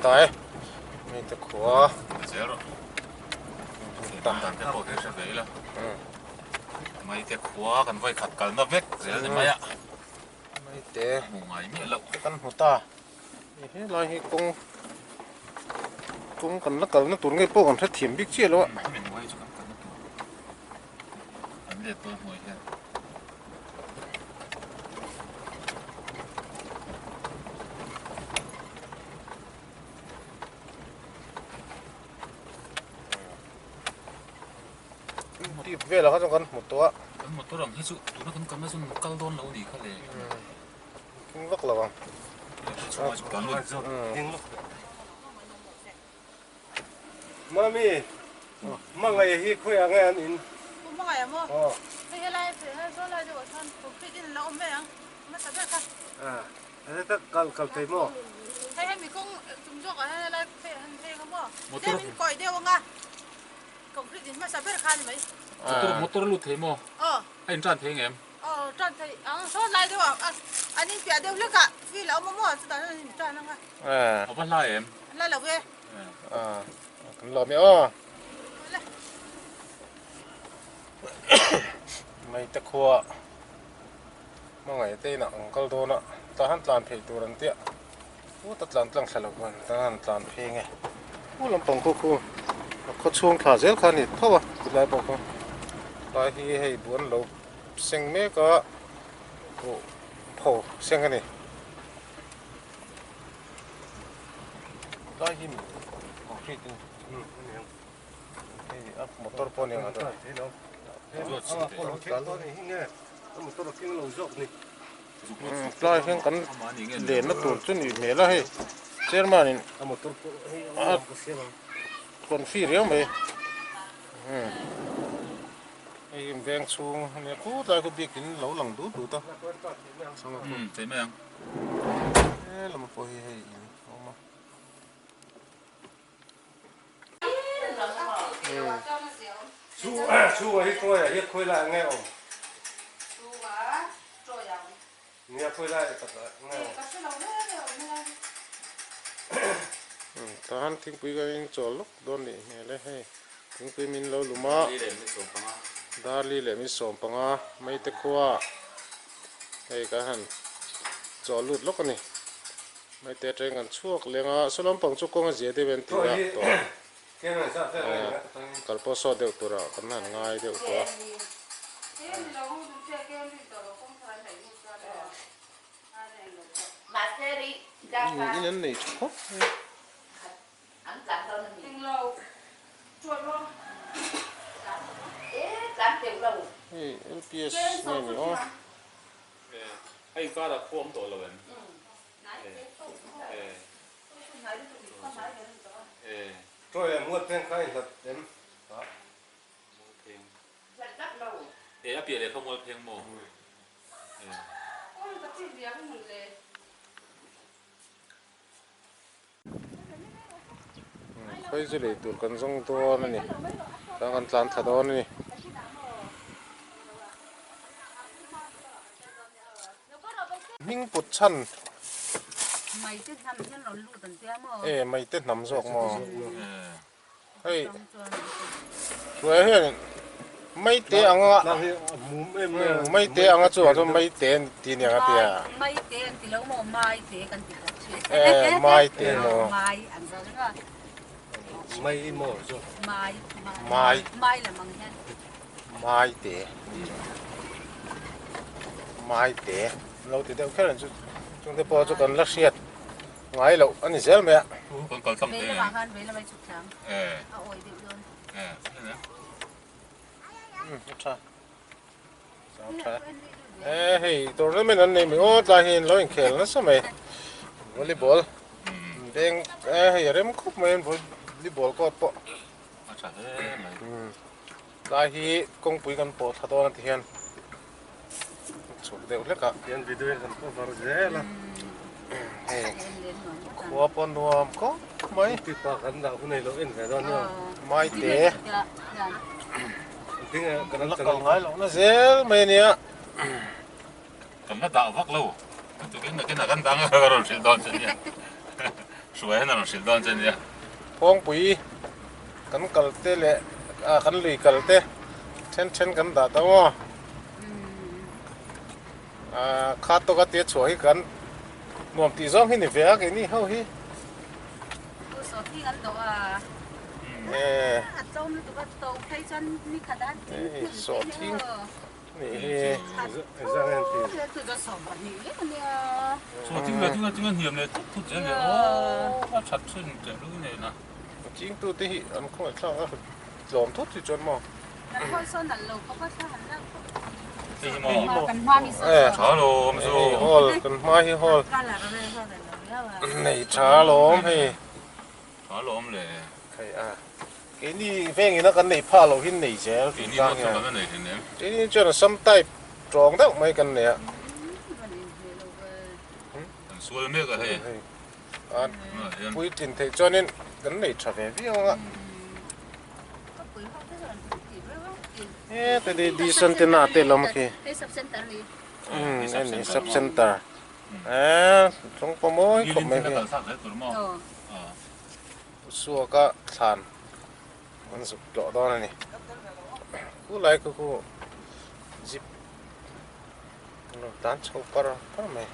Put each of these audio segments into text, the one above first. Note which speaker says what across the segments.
Speaker 1: ta e Maite khua
Speaker 2: Zel rawh ta dan te pawh hi hre ve ila Maite khua kan vawi khat kalna vek zel ni mai a
Speaker 1: Maite
Speaker 2: hmu ngai miah loh
Speaker 1: kan hmu ta helai hi kawng kawng kan la kalna tur nge pawh kan hrethiam bik chiah lo a.
Speaker 2: Hemi hnuai chu kan kalna tur kan let dawn hnuai hian.
Speaker 1: Tip velah kha chuan kan hmu tawh a.
Speaker 2: Kan motor ang hi chu tuna kan kalna chu kal dawn lo ni kha le.
Speaker 1: King vak lo ang.
Speaker 3: Mami, hmangaih hi khawiah nge an in?
Speaker 4: Pu hmangaih a maw?
Speaker 3: Aw.
Speaker 4: Hei helai hei saw lai deuhah sawn concrete in an lo awm mai ang, hmasa ber kha.
Speaker 3: Ah, hei tak kal kal thei maw?
Speaker 4: Hei hemi kawng chung zawkah hian helai phei han phei ang maw? Tlem in kawih deuh ang a, concrete in hmasa ber kha a ni mai.
Speaker 2: Motor motor a lut thei maw?
Speaker 4: Aw.
Speaker 2: A in tan thei ngem?
Speaker 4: Aw tan thei ang saw lai deuh a, an in piah deuh hlek a, field a awm a maw chutah chuan an in tan ang a.
Speaker 2: A va hla em?
Speaker 4: Hla lo e.
Speaker 1: Kan lawm e aw. Maite khua hmangaih te inah an kal dawn a, tah han tlan phei tur an tia, put a tlan tlang thla lo khan tah han tlan phei nge. Pu lampang khaw khu a khaw chhung thla zel kha a ni tho a tilai pawh kha tlai hi hei buh an lo seng mek a buh pho seng a ni. Tlai hi concrete in hei a motor pawh a ni ang a Tlai hian kan lenna tur chu nih hmel a hei chairman in a confi riau mai hei hi veng chhung a nia khut lai khu biakin lo lang dut dut a helam pawh hi hei in a awm a.
Speaker 3: Chhunga hi Troy-ah hi khawi lai nge awm? Nia khawi lai tak nge awm?
Speaker 1: Tahan thingpui kan inchawl lawk dawn nih hmel e hei thingpui min lo lum a Darli leh min sawm panga Maite khua hei kan han chawl lut lawk a ni. Maite atangin kan chhuak leng a, saw lampang chu kawng a zia deuh en tih a tawh a, kal pawh sawt deuh turah kan han ngai deuh tawh a. In an nei tha khawp mai. Hei LPS nge ni aw.
Speaker 2: Hei karah khua awm tawh lo em?
Speaker 3: Troy a mual pheng kha i hlat em?
Speaker 2: Mual pheng. E a piah leh kha mual pheng maw?
Speaker 1: Khawi chu lei tur kan zawng dawn a ni chuan kan tlan thla dawn a ni. Hming put chhan e maite hnam zawk maw hei hruai hian maite anga maite anga chu ah chuan maite an ti aniang a tia e maite maw mai Maite Maite an lo ti deuh kher ang chu chungte pawh chu kan la hriat ngai loh a ni zel mai a. A tha a tha e hei tournament an nei mai aw tlai hi an lo inkhel nasa mai volleyball beng e hei a rem khawp mai volleyball court pawh.
Speaker 2: A tha hle mai.
Speaker 1: Tlai hi kawngpui kan pawh thla dawn a ti hian chhuk deuh hlek a.
Speaker 3: Tian video in kan cover zel a.
Speaker 1: Hei khua pawh nuam khawp mai.
Speaker 3: Pipa kan dah hun ei lo en ve dawn nia.
Speaker 1: Maite kan la kal ngai loh na zel mai a nia.
Speaker 2: Kan la dah vak lo. Tukin nakin ah kan dang a ka rawn hrilh dawn che nia. Hruai hian a rawn hrilh dawn che nia.
Speaker 1: Phawngpui kan kal te leh ah kan lui kal te then then kan dah ta maw? Ah kha tawka tia chhuah hi kan nuam tih zawng hi ni ve a keini ho hi.
Speaker 4: Pu Sawti an dawh a. A tlawm lutuk a to phei chuan ni khat a thing
Speaker 1: Sawhthing nih hi.
Speaker 2: Sawhthing leh thing a ching a hniam leh thut thut zel leh aw a that thin teh lu nen a.
Speaker 1: A chingtute hi an khawngaih thlak a tlawm thut hi chuan maw.
Speaker 2: Hei hi maw? Tha lawm chu.
Speaker 1: Hei hall kan hma hi hall nei tha lawm hei.
Speaker 2: Tha lawm le.
Speaker 1: Hei a keini vengin a kan nei phah loh hi nei zel tih
Speaker 2: Keini pawh chuan kan la nei thin em?
Speaker 1: Keini chuan a sam type tawng deuh mai kan nei a.
Speaker 2: Kan sual mek a hei.
Speaker 1: A puitlin theih chuanin kan nei tha ve viau ang a. Heta di dison te na te lawm khi. Umm hei sub center eh rawng pawh mawi khawp mai khi. Suaka thlan an zuk tlawh dawn a ni. Khulai khu khu jeep an rawn tlan chho par par mai.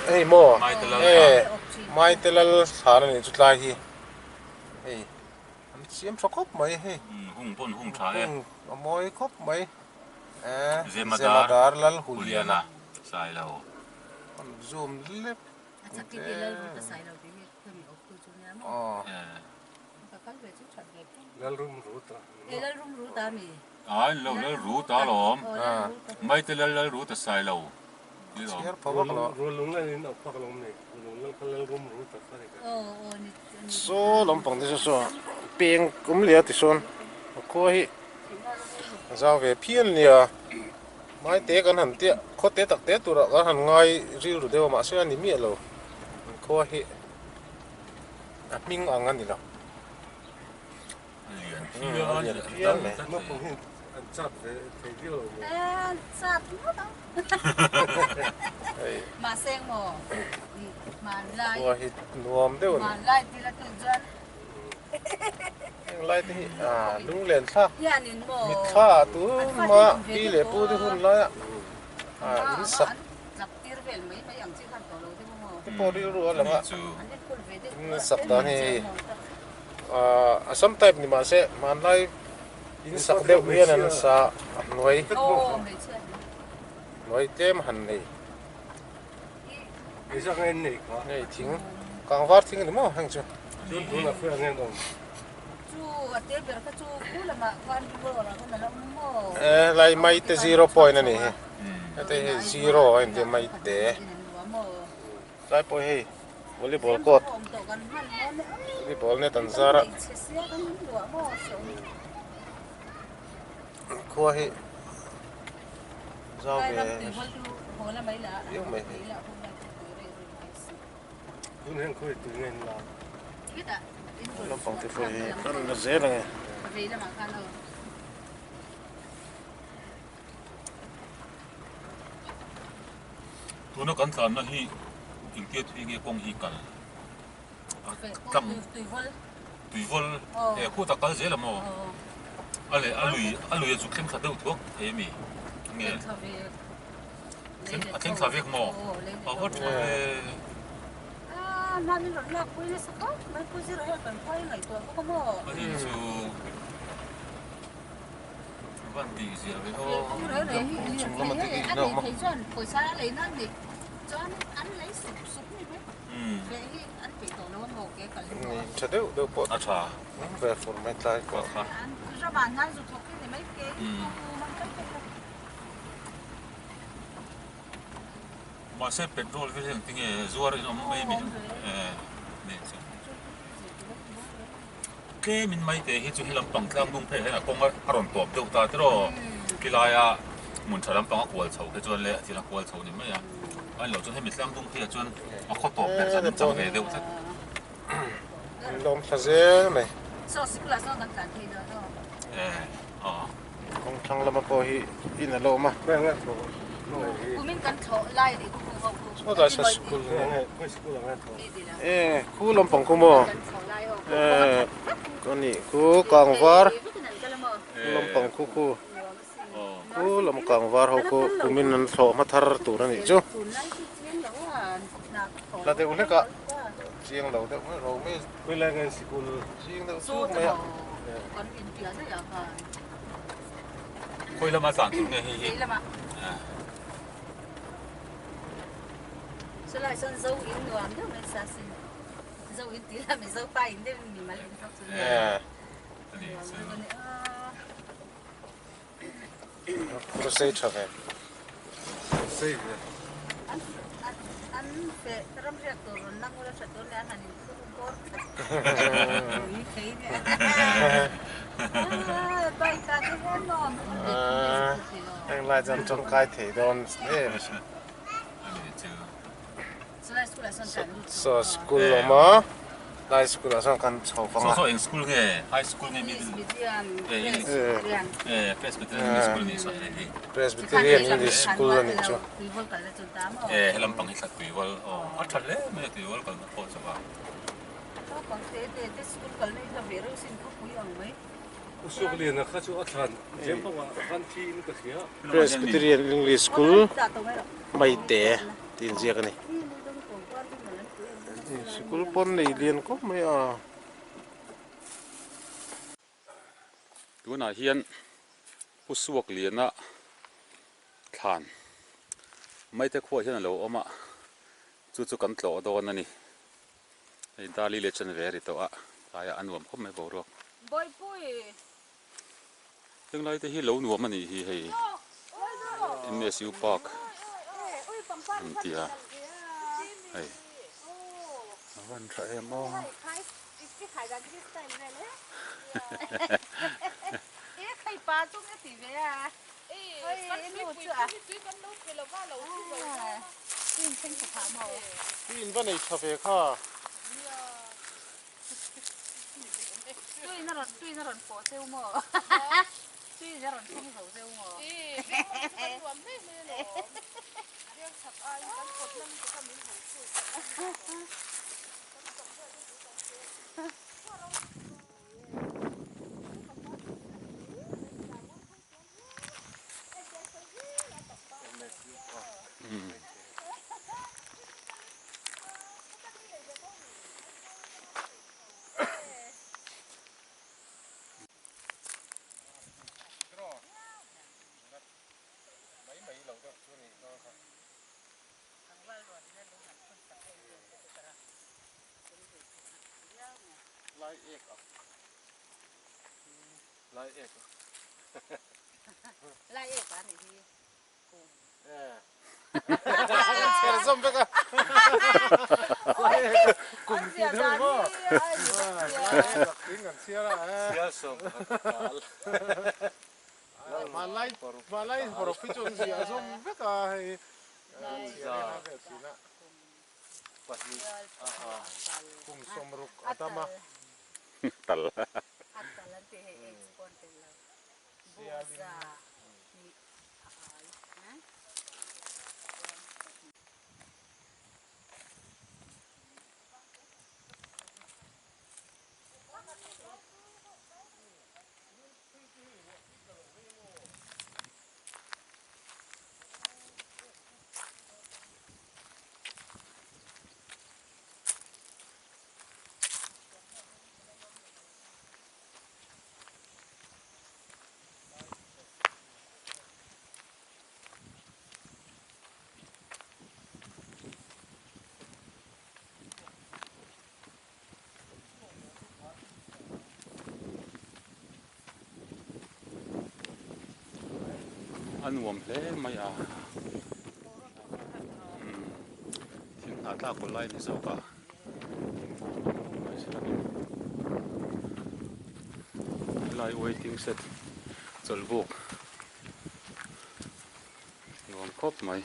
Speaker 1: Hei maw e Maite lal thlan a nih chu tlai hi hei an siam tha khawp mai hei
Speaker 2: hung pawn hung tha e
Speaker 1: hung a mawi khawp mai e Zemadar lal Huliana
Speaker 2: Sailo
Speaker 1: an zoom lek aw.
Speaker 2: Ai lo lal ru ta alawm. Maite lal lal ru ta sai lo.
Speaker 1: Chhiar pha vak lo. Saw lampang te chu saw peng awm leh a tisawn a khua hi a zau ve phian nia. Maite kan han tia khaw te tak te turah kan han ngai rilru deuh a mahse a ni miah lo an khua hi. A hming ang a ni lo.
Speaker 2: A lian phian a lian phian mai.
Speaker 1: Khua hi nuam deuh a ni. Heng lai te hi ah lunglen thlak mitthla ah tuma pi leh pu te hun laia ah in sak. Te pawh rilru a lang a, in sak dan hi hei ahh Assam type ni mahse hmanlai in sak deuh hian an sa a hnuai hnuai tlem han nei hei thing kangvar thing a ni maw heng chu. Helai maite zero point a ni hi heta hi zero a intia maite tlai pawh hei volleyball court volleyball net an zar a khua hi zau ve viau mai hei. Lampang te pawh hi an la zel ang e.
Speaker 2: Tuna kan tlanna hi engtia thui nge kawng hi kal a tlang tuivawl eh khuta kal zel a maw a leh a lui a lui a zuk thleng thla deuh thuak thei a mi nge A thleng thla vek maw? A va tha ve. A nih chu van tih zia ve aw.
Speaker 1: Tha deuh deuh pawh
Speaker 2: a tha
Speaker 1: ve fur mai tlai pawh.
Speaker 2: Mahse petrol vel hi engtinge zuar in awm mai mi nih chu. Tlem in mai te hi chu he lampang tlang dung phei hian a kawng a rawn tawp deuh ta tiraw khilai a hmun tha lampang a kual chho khi chuan le a thil a kual chho ni mai a a ni loh chuan hemi tlang dung phei ah chuan a khaw tawp ber zan in chang ve deuh tlat.
Speaker 1: Lawm thla zel mai.
Speaker 2: Eh aw.
Speaker 1: Kawng thlang lama pawh hi in a lo awm a.
Speaker 4: Kumin kan thlawh lai nih khu ho khu.
Speaker 1: Sawtlai saw school e khu lampang khu maw e ka nih khu kangvar khu lampang khu khu khu lam kangvar ho khu kumin an thlawh hma thar tur a nih chu la deuh hlek a chiang lo deuh mai ro mai chiang deuh chuk mai a.
Speaker 2: Khawi lama tlan tur nge hei hi?
Speaker 4: Chulai chuan zo in nuam deuh mai sa sin. Zo in tih lah Mizo pa in deuh in mimal in thawk chu nuam deuh a ni a.
Speaker 1: Phur sei tha ve.
Speaker 3: Sei ve.
Speaker 4: An an feh ram riak tur rawn lang ula tha tur nia an han in phur bawr khat pui thei nia. Bike ah te hian nuam
Speaker 1: Heng lai chuan tangkai thei dawn em a sin. Saw school awm a, lai school ah sawn kan chho vang a.
Speaker 2: Saw saw eng school nge? High school nge middle? Eh Presbyterian English School anih saw hei hi.
Speaker 1: Presbyterian English School anih chu.
Speaker 2: Eh helam pang hi thla tuival aw a tha hle mai a tuival kalna pawh chu a.
Speaker 3: Usukliana kha chu a thlan zem pangah khan thi in ka hria.
Speaker 1: Presbyterian English School Maite tih inziak a ni. Sikul pawn nei lian khawp mai a.
Speaker 2: Tunah hian Pu Suakliana thlan Maite khuaah hian a lo awm a, chu chu kan tlawh dawn a ni. Hei Dali leh chen ve a ri tawh a, tlaiah a nuam khawp mai boruak. Heng lai te hi lo nuam a nih hi hei MSU park an ti a hei a van tha em aw.
Speaker 1: Tui in va nei tha ve kha.
Speaker 4: Tuina rawn tuina rawn pawh cheu maw? Tuina rawn thleng zo cheu maw?
Speaker 1: Lai ek a. Lai ek a.
Speaker 4: Lai ek a nih hi. Kum.
Speaker 1: Chher zawm vek a. Lai ek a. Kum tih deuh maw? Lai ek a tling an chhiar a.
Speaker 3: Chhiar sawm khat a kal.
Speaker 1: Hmanlai hmanlai hawrawp hi chu an ziah zawm vek a hei. Chhiar hi a vel thin a. Pahnih a a kum sawmruk a dam a.
Speaker 2: Tal.
Speaker 4: A tal an tih hei age pawh an tel lo. Bawza nih a ai.
Speaker 2: A nuam hle mai a thing hnah tlak kawlh lai a ni zawk a helai waiting shed chawlhbuk nuam khawp mai.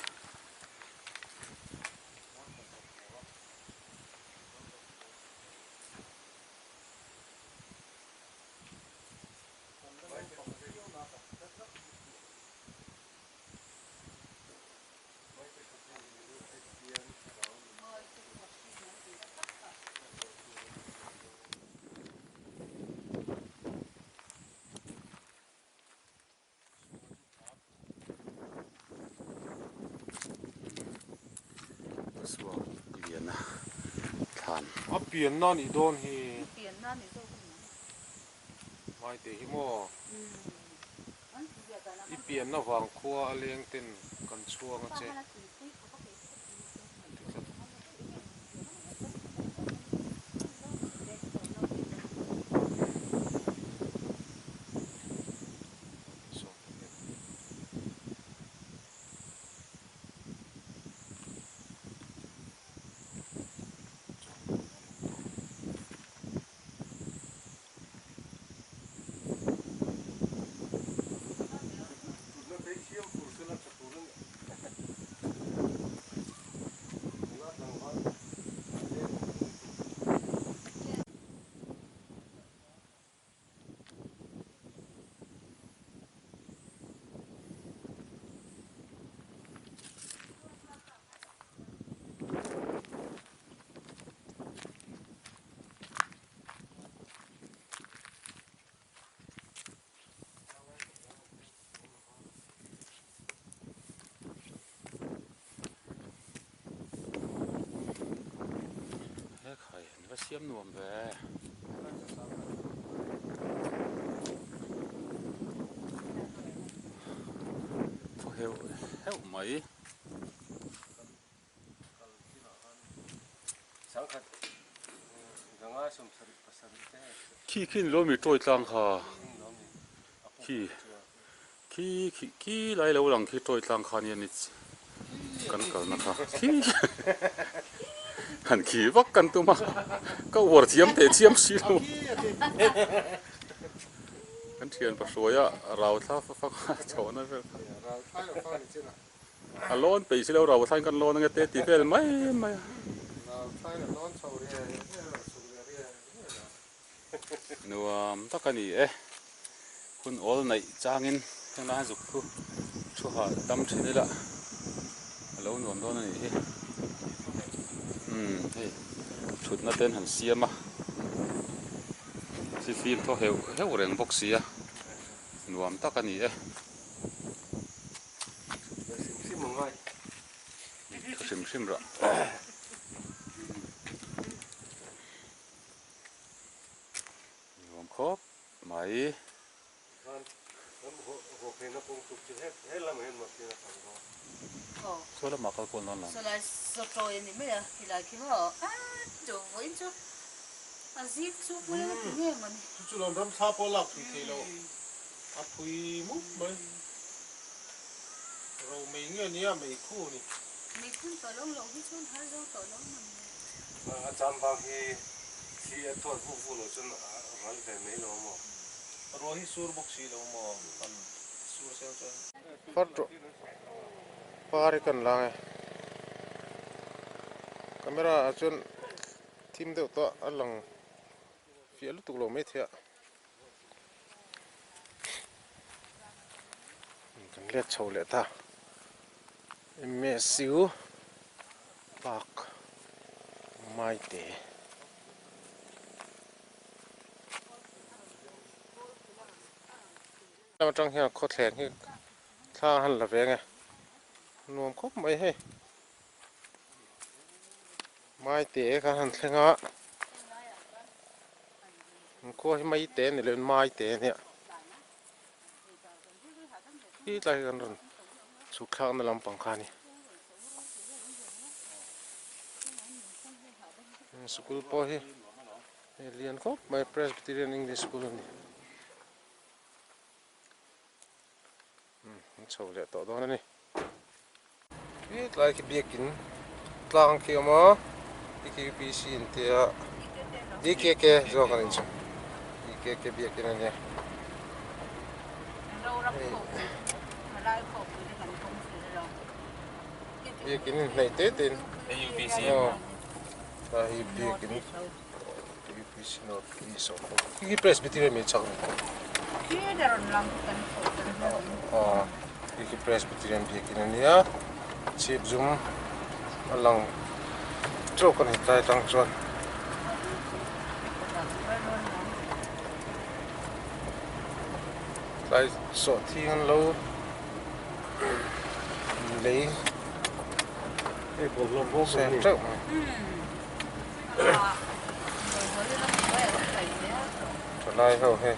Speaker 1: pianna a nih dawn hi. Maite hi maw? I pianna vang khua a leng ten kan chhuang a che.
Speaker 2: He khai an va siam nuam ve. Thaw heuh heuh mai. Khi khi ni lo mi tawi tlang kha khi khi khi khi lai lo lang khi tawi tlang kha nia ni kan kalna kha khi han khi vak kan tum a ka uar thiam teh chiam si lo kan thian pahruaia rau thla fak a chhohna vel kha. A lawn peih si lo rau thlain kan lawn ange te ti vel mai mai a. Nuam tak a ni e. Hun awl neih changin heng lai hian zuk thu thu hah dam thin ila a lo nuam dawn a nih hi. Umm hei thutna ten han siam a thli fim thaw heuh heuh reng bawk si a nuam tak a ni e. Tha hrim hrim rah. Nuam khawp mai. Saw lamah kal kual dawn lo.
Speaker 1: Chu chu lawm ram thla pawh lak thui theih loh. A phui mup mai. Ro mei nge nia mei khu ni.
Speaker 4: Mei khun tawh lo loh hi chuan har zo tawh lo nam le.
Speaker 3: A cham vang hi thli a thuat vuk vuk loh chuan a ral ve mai lo maw?
Speaker 1: Ruah hi sur bawk si lo maw? Kan sur seng chuan. Far tawh par hi kan lang e. Camera ah chuan thim deuh tawh a lang fiah lutuk lo mai thei a. Kan let chho leh ta M_S_U park Maite. Lam atang hian khawthleng hi thla a han la ve nge nuam khawp mai hei. Maite kha han thleng a an khua hi Maite a ni lo in Maite a nia khi tlai hi kan rawn chhuk thlak na lampang kha a ni sikul pawh hi hei lian khawp mai Presbyterian English School a ni an chho leh tawh dawn a ni. Khi tlai khi biakin tlang khi a awm a DKUPC in tia DKK zawk a ni chu DKK biakin a nia. Biakin in hnaih te te in aw tlai hi biakin UPC North East awm bawk khi khi Presbyterian mai chak a ni aw khi khi Presbyterian biakin a nia chhip zum a lang tawk a ni tlai atang chuan tlai sawhthing an lo lei seng teuh mai. Thalai ho hei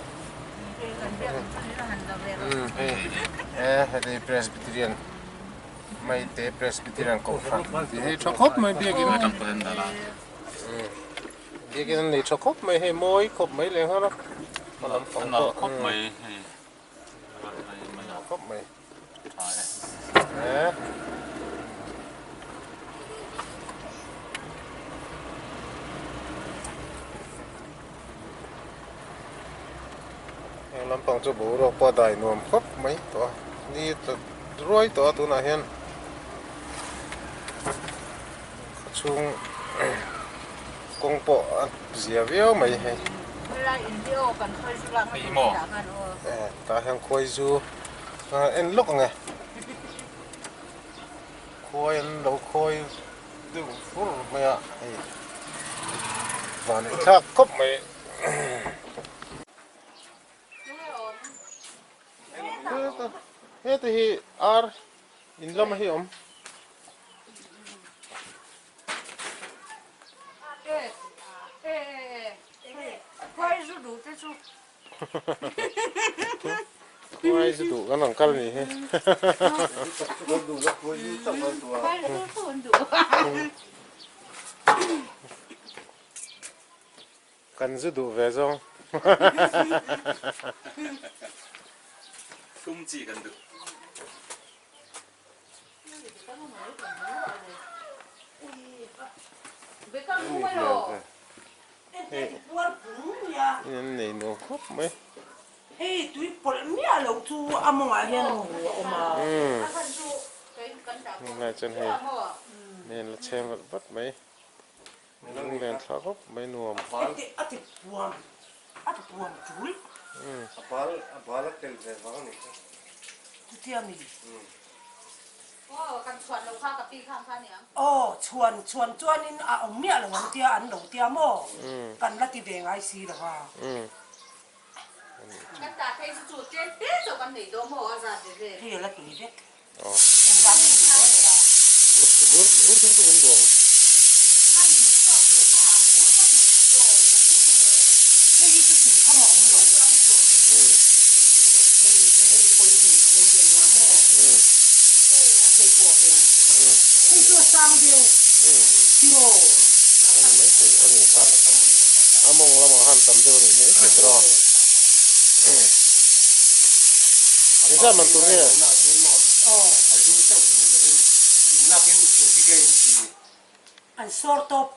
Speaker 1: umm hei e heti Presbyterian Maite Presbyterian Kohhran tih hi tha khawp mai biakin biakin an nei tha khawp mai hei mawi khawp mai leh nghal a hma lampang pawh khawp mai. Heng lampang chu boruak pawh a dai nuam khawp mai tawh a ni tla ruai tawh a tunah hian khawchhung kawng pawh a zia viau mai hei. Tah hian khuai zu en lawk ang e. Khuai an lo khawi deuh fur mai a hei van in thlak khawp mai. Heta hi ar in lama hi a awm. Khuai zu duh kan rawn kal ni hi. Kan zu duh ve zawng.
Speaker 2: Thum chi kan duh.
Speaker 1: In an nei nuam khawp mai.
Speaker 5: Hei tui pawlh miah loh chu a mawngah hian a mu a awm a.
Speaker 1: Heng lai chuan hei nen la chhem vat vat mai. Lunglen thla khawp mai nuam.
Speaker 5: A ti puam a ti puam tul.
Speaker 3: A bal a bal a tel ve vang a ni kha.
Speaker 5: Chutia mi.
Speaker 4: Aw kan chhuan lo kha ka pi khang kha aniang.
Speaker 5: Aw chhuan chhuan chuanin a awm miah lo ang tia an lo tia maw kan la ti ve ngai si lo va.
Speaker 4: Kan tah phei chu chu tlem te chauh kan nei dawn maw a zat ve ve.
Speaker 5: Hei a la tui vek. Engvang in duh reng la.
Speaker 1: Bur bur thum chu kan duh ang.
Speaker 4: Kan hmuh chhuak tur kha a bur ka hmuh tawi vek mai ang le.
Speaker 5: Hei hi chu tui tham a awm lo. Hei hei pawh i hun khung hi a nia maw. Hei pawh hei. Hei chu a sang deuh. Tiraw.
Speaker 1: A ni mai thei a ni kha. A mawng lamah khan tam deuh a nih mai thei tiraw. Engzat man tur nge?
Speaker 5: An sawr tawp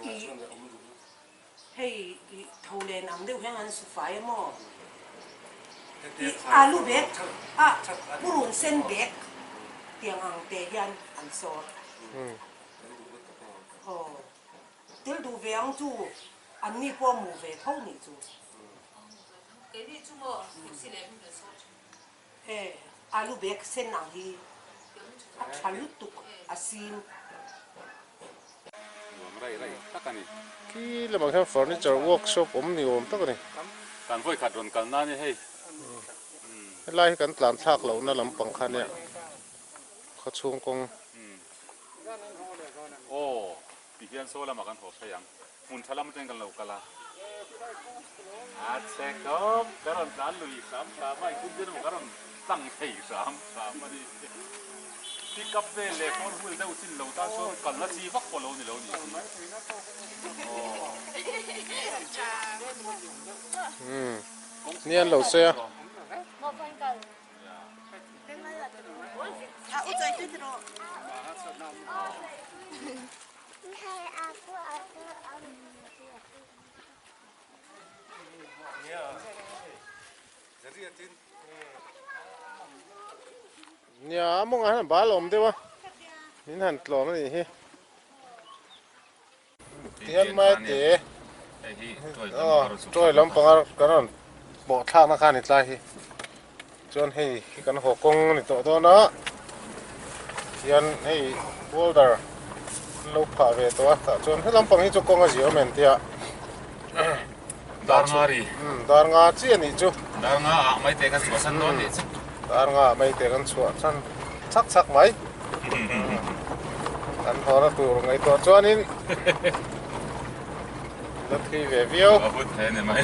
Speaker 5: i hei i tho len ang deuh hian an su fai a maw? I alu bag a purun sen bag tiang ang te hian an sawr. Aw tel duh ve ang chu an ni pawh a mu ve tho nih chu.
Speaker 4: Keini chu maw taxi leh hmun kan sawi thin.
Speaker 5: E alu bag sen ang hi a tha lutuk a sim.
Speaker 2: Nuam raih raih tak a ni.
Speaker 1: Khi lamah khian furniture workshop awm ni awm tak a ni.
Speaker 2: Kan vawi khat rawn kal nan i hei.
Speaker 1: Helai hi kan tlan thlak lohna lampang kha nia khawchhung kawng.
Speaker 2: Aw ti hian saw lamah kan haw phei ang. Hmun tha lam atangin kan lo kal a. A che khawp, ka rawn tlan lui hram hram a, engtin tin emaw ka rawn tlang thei hram hram a ni. Pick up vel leh four wheel deuh chin lo tan chuan kalna chi vak pawh lo ni lo ni hi.
Speaker 1: Umm, ni an lo sawi a. Nia a mawngah hian bal a awm deuh a min han tlawm a nih hi tihian mai te toy lampanga kan rawn pawh thlakna kha a ni tlai hi chuan hei hi kan haw kawng a ni tawh dawn a hian hei boulder an lo phah ve tawh a tah chuan he lampang hi chu kawng a zia awm em tia
Speaker 2: dar nga ri
Speaker 1: dar nga chi a nih chu
Speaker 2: dar nga ah mai te kan chhuah san dawn nih chu
Speaker 1: dar nga ah mai te kan chhuah san chak chak mai kan haw na tur ngaihtuah chuanin. La thui ve viau.
Speaker 2: A vut thei a ni mai.